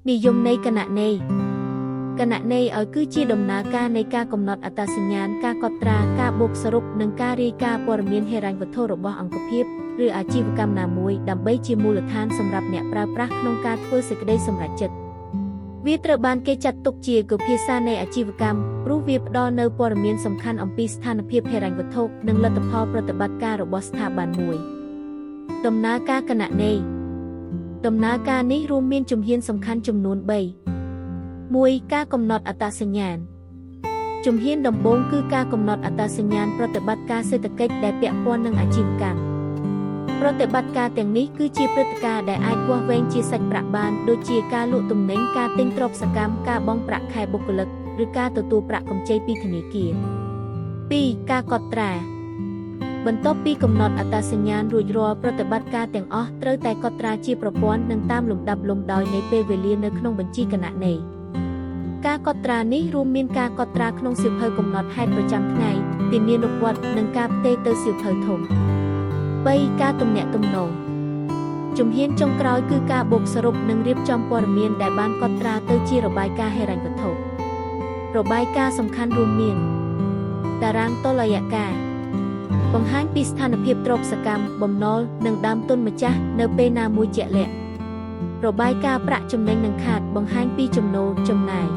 និយមន័យគណនេយ្យគណនេយ្យឲ្យគឺជាដំណើរការនៃការកំណត់អត្តសញ្ញាណការកត់ត្រាការបូកសរុបនិងការរាយការណ៍ព័ត៌មានហិរញ្ញវត្ថុរបស់អង្គភាពឬអាជីវកម្មណាមួយដើម្បីជាមូលដ្ឋានសម្រាប់អ្នកប្រើប្រាស់ក្នុងការធ្វើសេចក្តីសម្រេចចិត្តវាត្រូវបានគេចាត់ទុកជាគភាសានៃអាជីវកម្មព្រោះវាផ្ដល់នូវព័ត៌មានសំខាន់អំពីស្ថានភាពហិរញ្ញវត្ថុនិងលទ្ធផលប្រតិបត្តិការរបស់ស្ថាប័នមួយដំណើរការគណនេយ្យដំណើរការនេះរួមមានជំហានសំខាន់ចំនួន3 1ការកំណត់អត្តសញ្ញាណជំហានដំបូងគឺការកំណត់អត្តសញ្ញាណប្រតិបត្តិការសេដ្ឋកិច្ចដែលពាក់ព័ន្ធនឹងអាជីវកម្មប្រតិបត្តិការទាំងនេះគឺជាព្រឹត្តិការណ៍ដែលអាចវាស់វែងជាសាច់ប្រាក់បានដូចជាការលក់ទំនិញការទិញទ្រព្យសកម្មការបង់ប្រាក់ខែបុគ្គលិកឬការទទួលប្រាក់កម្ចីពីធនាគារ2ការកត់ត្រាបន្ទាប់ពីកំណត់អត្តសញ្ញាណរួចរាល់ប្រតិបត្តិការទាំងអស់ត្រូវតែកត់ត្រាជាប្រព័ន្ធនិងតាមលំដាប់លំដោយនៃពេលវេលានៅក្នុងបញ្ជីគណនេយ្យការកត់ត្រានេះរួមមានការកត់ត្រាក្នុងសៀវភៅកំណត់ហេតុប្រចាំថ្ងៃធានានុវត្តនិងការផ្ទេរទៅសៀវភៅធំ3ការទំនាក់ទំនងជំហានចុងក្រោយគឺការបូកសរុបនិងរៀបចំព័ត៌មានដែលបានកត់ត្រាទៅជារបាយការណ៍ហិរញ្ញវត្ថុរបាយការណ៍សំខាន់រួមមានតារាងតុល្យការបង្ហាញពីស្ថានភាពទ្រព្យសកម្មបំណុលនិងដើមទុនម្ចាស់នៅពេលណាមួយជាក់លាក់របាយការណ៍ប្រាក់ចំណេញនិងខាតបង្ហាញពីចំណូលចំណាយ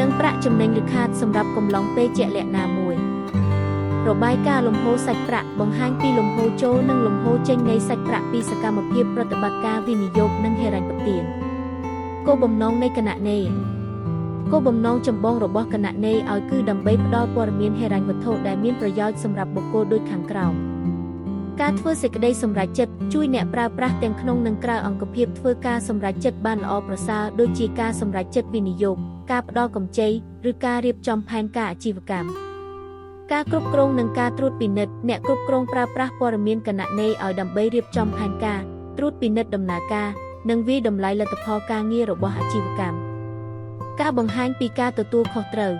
និងប្រាក់ចំណេញឬខាតសម្រាប់កំឡុងពេលជាក់លាក់ណាមួយរបាយការណ៍លំហូរសាច់ប្រាក់បង្ហាញពីលំហូរចូលនិងលំហូរចេញនៃសាច់ប្រាក់ពីសកម្មភាពប្រតិបត្តិការវិនិយោគនិងហិរញ្ញប្បទានគោលបំណងនៃគណនេយ្យគោលបំណងចម្បងរបស់គណនេយ្យឲ្យគឺដើម្បីផ្ដល់ព័ត៌មានហិរញ្ញវត្ថុដែលមានប្រយោជន៍សម្រាប់បុគ្គលដូចខាងក្រោមការធ្វើសេចក្តីសម្រេចចិត្តជួយអ្នកប្រើប្រាស់ទាំងក្នុងនិងក្រៅអង្គភាពធ្វើការសម្រេចចិត្តបានល្អប្រសើរដូចជាការសម្រេចចិត្តវិនិយោគការផ្ដល់កម្ចីឬការរៀបចំផែនការអាជីវកម្មការគ្រប់គ្រងនិងការត្រួតពិនិត្យអ្នកគ្រប់គ្រងប្រើប្រាស់ព័ត៌មានគណនេយ្យឲ្យដើម្បីរៀបចំផែនការត្រួតពិនិត្យដំណើរការនិងវាយតម្លៃលទ្ធផលការងាររបស់អាជីវកម្មការបង្ហាញពីការទទួលខុសត្រូវ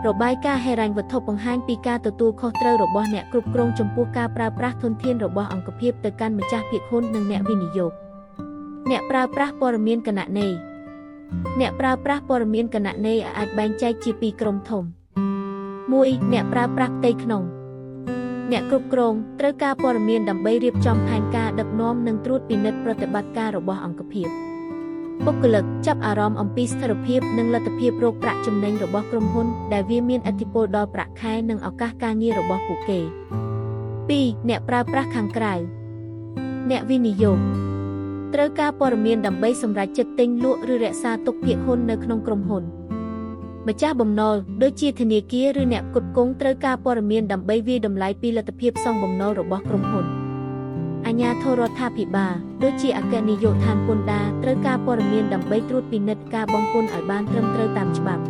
របាយការណ៍ហិរញ្ញវត្ថុបង្ហាញពីការទទួលខុសត្រូវរបស់អ្នកគ្រប់គ្រងចំពោះការប្រើប្រាស់ធនធានរបស់អង្គភាពទៅកាន់ម្ចាស់ភាគហ៊ុននិងអ្នកវិនិយោគអ្នកប្រើប្រាស់ព័ត៌មានគណនេយ្យអ្នកប្រើប្រាស់ព័ត៌មានគណនេយ្យអាចបែងចែកជាពីរក្រុមធំ1អ្នកប្រើប្រាស់ផ្ទៃក្នុងអ្នកគ្រប់គ្រងត្រូវការព័ត៌មានដើម្បីរៀបចំផែនការដឹកនាំនិងត្រួតពិនិត្យប្រតិបត្តិការរបស់អង្គភាពបុគ្គលិកចាប់អារម្មណ៍អំពីស្ថិរភាពនិងលទ្ធភាពរកប្រាក់ចំណេញរបស់ក្រុមហ៊ុនដែលវាមានឥទ្ធិពលដល់ប្រាក់ខែនិងឱកាសការងាររបស់ពួកគេ2អ្នកប្រើប្រាស់ខាងក្រៅអ្នកវិនិយោគត្រូវការព័ត៌មានដើម្បីសម្រេចចិត្តទិញលក់ឬរក្សាទុកភាគហ៊ុននៅក្នុងក្រុមហ៊ុនម្ចាស់បំណុលដូចជាធនាគារឬអ្នកផ្គត់ផ្គង់ត្រូវការព័ត៌មានដើម្បីវាយតម្លៃពីលទ្ធភាពសងបំណុលរបស់ក្រុមហ៊ុនអាជ្ញាធររដ្ឋាភិបាលដូចជាអគ្គនាយកដ្ឋានពន្ធដារត្រូវការព័ត៌មានដើម្បីត្រួតពិនិត្យការបង់ពន្ធឲ្យបានត្រឹមត្រូវតាមច្បាប់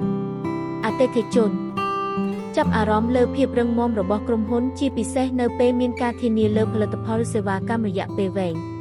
អតិថិជនចាប់អារម្មណ៍លើភាពរឹងមាំរបស់ក្រុមហ៊ុនជាពិសេសនៅពេលមានការធានាលើផលិតផលឬសេវាកម្មរយៈពេលវែង។